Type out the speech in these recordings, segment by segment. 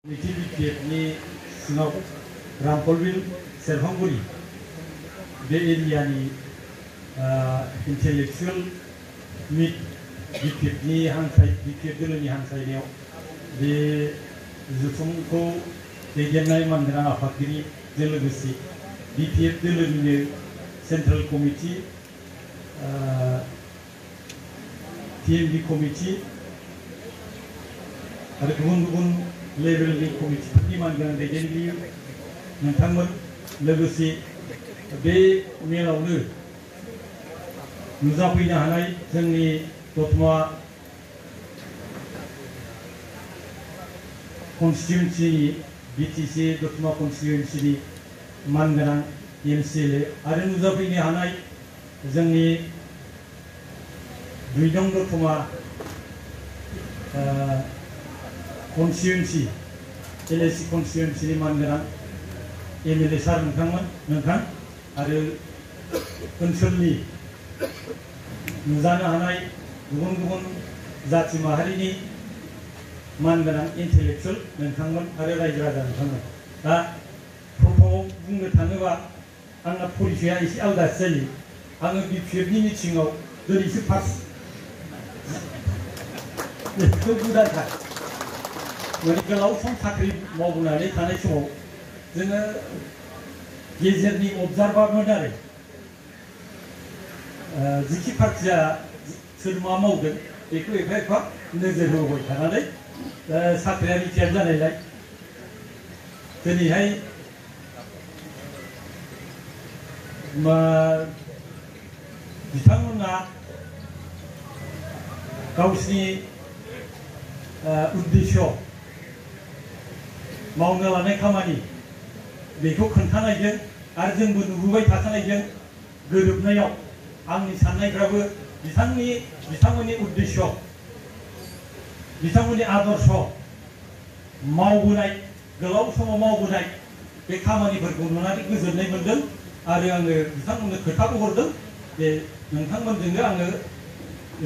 बिटिएफनि सिङाव रामफलबिल सेरफांगुरि बे एरियानि इन्टेलेक्चुएल मिट बिटिएफ दोलोनि हांख्रायनायाव बे जथुमखौ दैदेननाय मानगोनां आफादगिरिजों लोगोसे बिटिएफ दोलोनिनो सेन्ट्रेल कमिटि टिएमबि कमिटि आरो गुबुन गुबुन लेभेलनि कमिटिफोरनि मानगोनां दैदेनगिरि नोंथांमोन लोगोसे बे मेलावनो नुजाफैनो हानाय जोंनि दतमा कन्स्टिट्युएन्सिनि बिटिसि दतमा कन्स्टिट्युएन्सिनि मानगोनां एमसिएलए आरो नुजाफैनो हानाय जोंनि 2 नं दतमा कन्स्टिट्युएन्सि एलएसि कन्स्टिट्युएन्सिनि मानगोनां एमएलए सार नोंथां आरो ओनसोलनि नुजानो हानाय गुबुन गुबुन जाथि माहारिनि मानगोनां इन्टेलेक्चुएल नोंथांमोन आरो रायजो राजा नोंथांमोन दा प्रथमाव बुंनो थाङोबा आंना परिचया एसे आलादासो जायो आङो बिटिएफनि मिटिङाव दिनैसो फार्स्ट बेखौ गोदानथार माने गोलाव सम साख्रि मावबोनानै थानाय समाव जोङो गेजेरनि अबजार्भारमोन आरो जिखि पार्टिया सोर मा मावदों बेखौ एफा एफा नोजोर होबाय थानानै साख्रिया रिटायार जानायलाय दिनैहाय बिथांमोना गावसिनि उद्देश्य मावनो लानाय खामानि बेखौ खोन्थानायजों आरो जोंबो नुबोबाय थाखानायजों गोरोबनायाव आंनि साननायफ्राबो बिथांमोननि उद्देश्य बिथांमोननि आदर्श मावबोनाय गोलाव समाव मावबोनाय बे खामानिफोरखौ नुनानै गोजोननाय मोनदों आरो आङो बिथांमोननो खोथाबो हरदों जे नोंथांमोनजोंनो आङो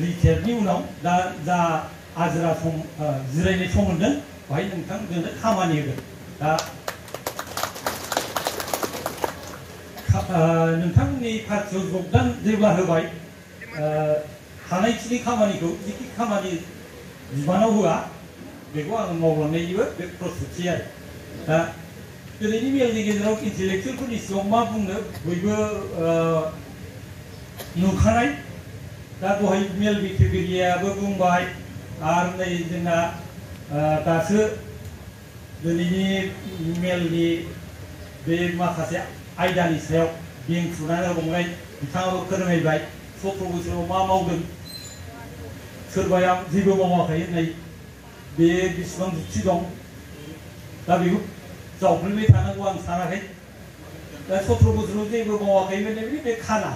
रिटायारनि उनाव दा जा आजिरा सम जिरायनाय सम मोनदों बेहाय नोंथांजोंनो खामानि होगोन दा नोंथांमोननि पार्टियाव जगदान जेब्ला होबाय हानायखिनि खामानिखौ जिखि खामानि बिबानाव होआ बेखौ आं मावलांनायनिबो बे प्रस्तुति आरो दा दिनैनि मेलनि गेजेराव इन्टेलेक्चुएलफोरनि सिगाङाव मा बुंनो बयबो नुखानाय दा दहाय मेल बिखेगिरियाबो बुंबाय आरो नै जोंना दासो दिनैनि मेलनि बे माखासे आयदानि सायाव बेंफ्रुनानै होबावनाय बिथाङाबो फोरमायबाय 17 बोसोराव मा मावदों सोरबाया जेबो मावाखै होननाय बे बेसेबां जुक्ति दं दा बेखौ जावफ्लेबाय थानांगौ आं सानाखै दा 17 बोसोराव जेबो मावाखै होननाय बे खाना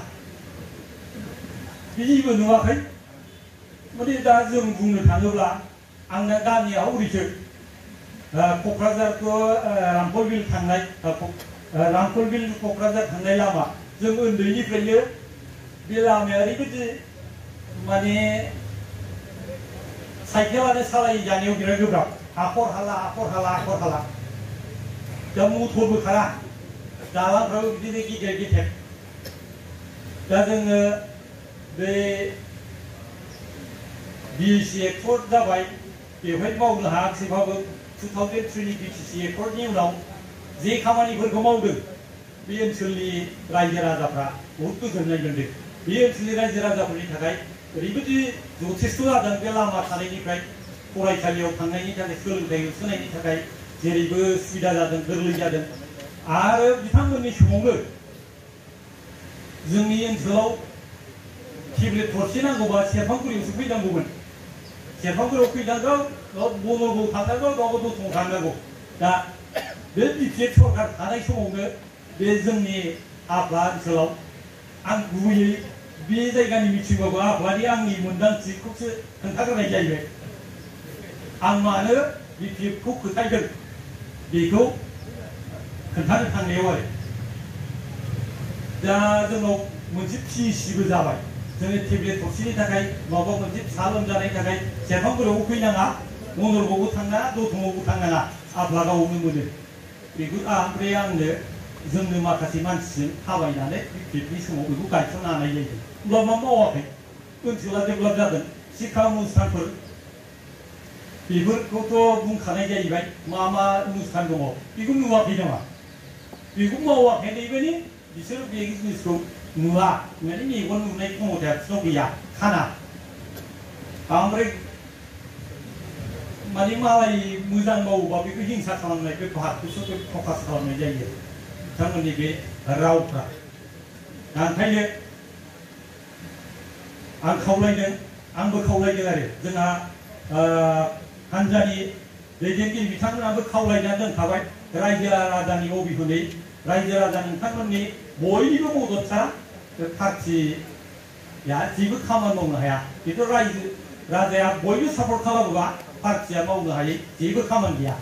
जेबो नुवाखै माने दा जों बुंनो थाङोब्ला आंना गामिया हरैसो क'क्राझारखौ रामफलबिल थांनाय रामफलबिल क'क्राझार थांनाय लामा जों उन्दैनिफ्रायनो बे लामाया ओरैबायदि माने साइकेलानो सालायजानायाव बिराद गोब्राब हाखर हाला दा मटरबो खारा दालांफ्राबो बिदिनो गिदिर गिदिर दा जोङो बे बिएसि एक्ट जाबाय बेवहाय मावनो हायाखैबाबो 2003 नि बिटिसि एक्टनि उनाव जे खामानिफोरखौ मावदों बे ओनसोलनि रायजो राजाफ्रा बहुत गोजोननाय मोनदों बे ओनसोलनि रायजो राजाफोरनि थाखाय ओरैबायदि जथेस्थ जादों बे लामा थानायनिफ्राय फरायसालियाव थांनायनि थाखाय सोलोंथाइ होसोनायनि थाखाय जेरैबो सुबिदा जादों गोरलै जादों आरो बिथांमोननि समावनो जोंनि ओनसोलाव टेब्लेट थरसे नांगौबा सेरफांगुरियावसो फैनांगौमोन सेरफांगुरियाव फैनांगौ बनरगाव थांनांगौ नङाबा दतमायाव थांनांगौ दा बे बिटिएफ सरकार थानाय समावनो बे जोंनि आफला ओनसोलाव आं गुबैयै बे जायगानि मिथिंबाबो आफलानि आंनि मोन्दांथिखौसो खोन्थाग्रोनाय जाहैबाय आं मानो बिटिएफखौ फोथायदों बेखौ खोन्थानो थांनायाव आरो दा जोंनाव मोनसे पिएचसिबो जाबाय जोङो टेब्लेट थरसेनि थाखाय माबा मोनसे फिसा लोमजानायनि थाखाय सेरफांगुरियावबो फैनाङा मनरगावबो थांनाङा दतमायावबो थांनाङा आब्लागा हमनो मोनो बेखौ ओमफ्राय आंनो जोंनो माखासे मानसिजों थाबायनानै बिनि समाव बेखौ गायसननो हानाय जायो अब्ला मा मावाखै ओनसोला डेभेलप जादों शिक्षा अनुष्ठानफोर बेफोरखौथ' बुंखानाय जाहैबाय मा मा अनुष्ठान दङ बेखौ नुवाखै नामा बेखौ मावाखै नैबेनि बिसोर बे जिनिसखौ नुवा माने मेगन नुनाय क्षमताया बिसोरनाव गैया खाना ओमफ्राय माने मालाय मोजां मावोबा बेखौ हिंसा खालामनाय बे भाबखौसो फकास खालामनाय जायो बिथांमोननि बे रावफ्रा ओंखायनो आं खावलायदों आंबो खावलायदों आरो जोंहा हान्जानि दैदेनगिरि बिथांमोनाबो खावलायना दोनखाबाय रायजो राजानि अबिगनै रायजो राजा नोंथांमोननि बयनिबो मददसा पार्टिया जेबो खामानि मावनो हाया बेथ' रायजो राजाया बयबो सापर्ट खालामोबा पार्टिया मावनो हायै जेबो खामानि गैया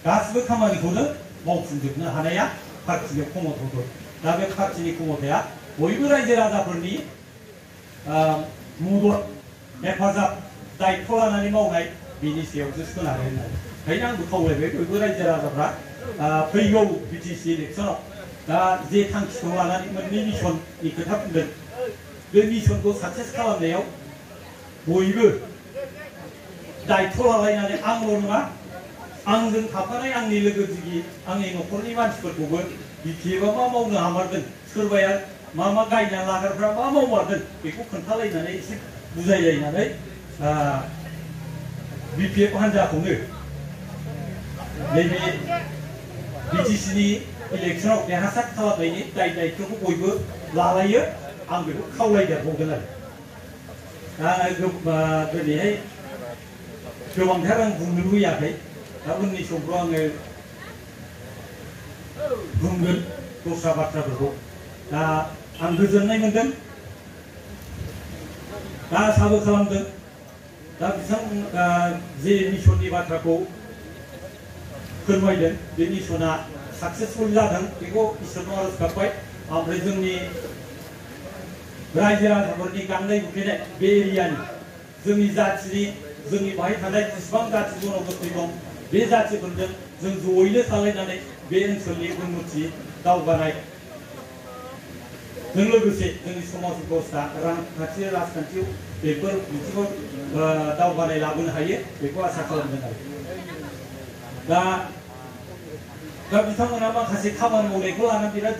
गासिबो खामानिखौनो मावफुंजोबनो हानाया पार्टिनि क्षमता दं दा बे पार्टिनि क्षमताया बयबो रायजो राजाफोरनि मदद हेफाजाब दायित्व लानानै मावनाय बेनि सायावसो सोनारो होननानै ओंखायनो आंबो खावलायबाय बयबो रायजो राजाफ्रा फैगौ बिटिसि इलेक्सनाव दा जे थांखिखौ लानानै मोननै मिशननि खोथा बुंदों बे मिशनखौ साक्सेस खालामनायाव बयबो दायित्व लालायनानै आंल' नङा आंजों थाफानाय आंनि लोगो दिगि आंनि न'खरनि मानसिफोरखौबो बिटिएफआ मा मावनो हामारदों सोरबाया मा गायना लाग्राफ्रा मा मावमारदों बेखौ खोन्थालायनानै एसे बुजायलायनानै बिटिएफ हान्जाखौनो नैबे बिटिसिनि इलेक्सनाव देरहासार खालामनायनि दायित्वखौ बयबो लालायो आं बेखौ खावलायदेरबावदों आरो दा दिनैहाय गोबांथार आं बुंनो लुबैयाखै दा उननि समफ्राव आङो बुंगोन दस्रा बाथ्राफोरखौ दा आं गोजोननाय मोनदों दा आसाबो खालामदों दा बिथां जे मिशननि बाथ्राखौ फोरमायदों बे मिशना साक्सेसफुल जादों बेखौ इसोरनाव आरज गाबबाय ओमफ्राय जोंनि रायजो राजाफोरनि गांनाय उखैनाय बे एरियानि जोंनि जाथिनि जोंनि बाहाय थानाय जेसेबां जाथि जनगोष्ठी दं बे जाथिफोरजों जों जयैनो थालायनानै बे ओनसोलनि उन्नति दावगानायजों लोगोसे जोंनि समाज बेबस्था राजखान्थि बेफोर बिथिङाव दावगानाय लाबोनो हायो बेखौ आसा खालामदों आरो दा बिथांमोना माखासे खामानि मावनायखौ लानानै बिराद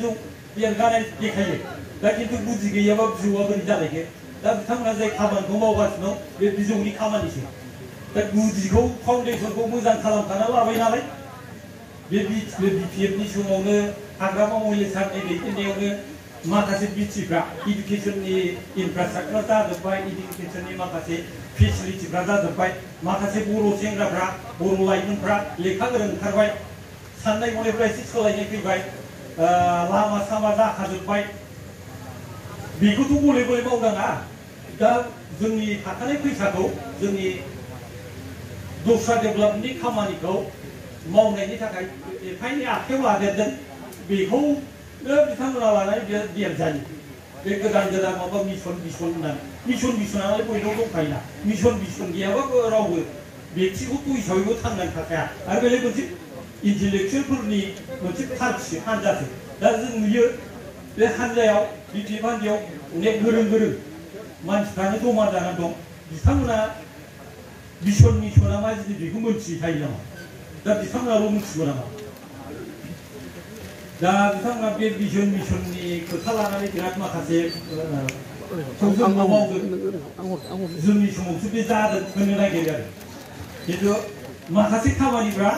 देरगानाय देखायो दा खिन्थु बुद्धि गैयाबा बिजौआ बोरै जालायखो दा बिथांमोना जाय खामानिखौ मावगासिनो दं बे बिजौनि खामानिसो दा गुदिखौ फाउन्डेसनखौ मोजां खालामखाना लाबाय नालाय बे बिटिएफनि समावनो हाग्रामा महिलासारनि दैदेननायावनो माखासे बिटिफ्रा इडुकेसननि इनफ्रास्ट्राक्चार जाजोब्बाय इडुकेसननि माखासे फेसिलिटिफ्रा जाजोब्बाय माखासे बर' सेंग्राफ्रा बर' लाइमोनफ्रा लेखा गोरों ओंखारबाय साननाय हनायफ्रा एसे सोलायनाय फैबाय लामा सामा जाखाजोब्बाय बेखौथ' गले गले मावनाङा दा जोंनि थाखानाय फैसाखौ जोंनि दस्रा डेभेलपमेन्टनि खामानिखौ मावनायनि थाखाय एफा एनै आखायाव लादेरदों बेखौ बिथांमोना लानानै बिराद देरजायो बे गोदान माबा मिशन होननानै मिशनालाय बयनाव दंखायोना मिशन गैयाबा रावबो बेक्तिगत हिसाबैबो थांनानै थाखाया आरो बेलाय मोनसे इन्टेलेक्सुवेलफोरनि मोनसे पार्टि हान्जासो दा जों नुयो बे हान्जायाव बिटिएफ हान्जायाव अनेक गोरों मानसिफ्रानो जमा जानानै दं बिथांमोना मिशना मा जिनिस बेखौ मोनथिखायो नामा दा बिथांमोनाल' मिथिगौ नामा दा बिथांमोना बे मिशननि खोथा लानानै बिराद माखासे मावदों जोंनि समावसो बे जादों होननो नागिरो आरो खिन्थु माखासे खामानिफ्रा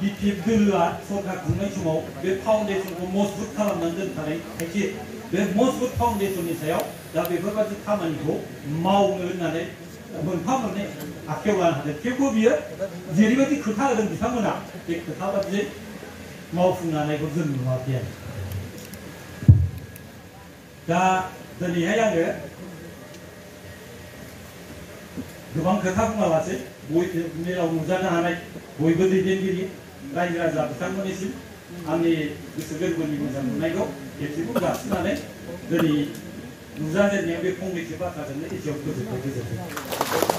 बिटिएफ दोलोआ सरकार खुंनाय समाव बे फाउन्डेसनखौ मजबुत खालामनानै दोनखानाय खायसे बे मजबुत फाउन्डेसननि सायाव दा बेफोरबायदि खामानिखौ मावनो होननानै मोनफा मोननै आखायाव लानो हादों थेवबो बियो जेरैबायदि खोथा होदों बिथांमोना बे खोथा बायदियै मावफुंनायखौ जों नुवाखै आरो दा दिनैहाय आङो गोबां खोथा बुङालासे मेलाव नुजानो हानाय बयबो दैदेनगिरि रायजो राजा बिथांमोननिसिम आंनि गोसो गोरबोनि मोजां मोननायखौ खेबसेखौ जासिनानै दिनै नुजाजेननायाव बे फंनैसो बाथ्राजोंनो एसेयाव फोजोबनाय गोजोनथों।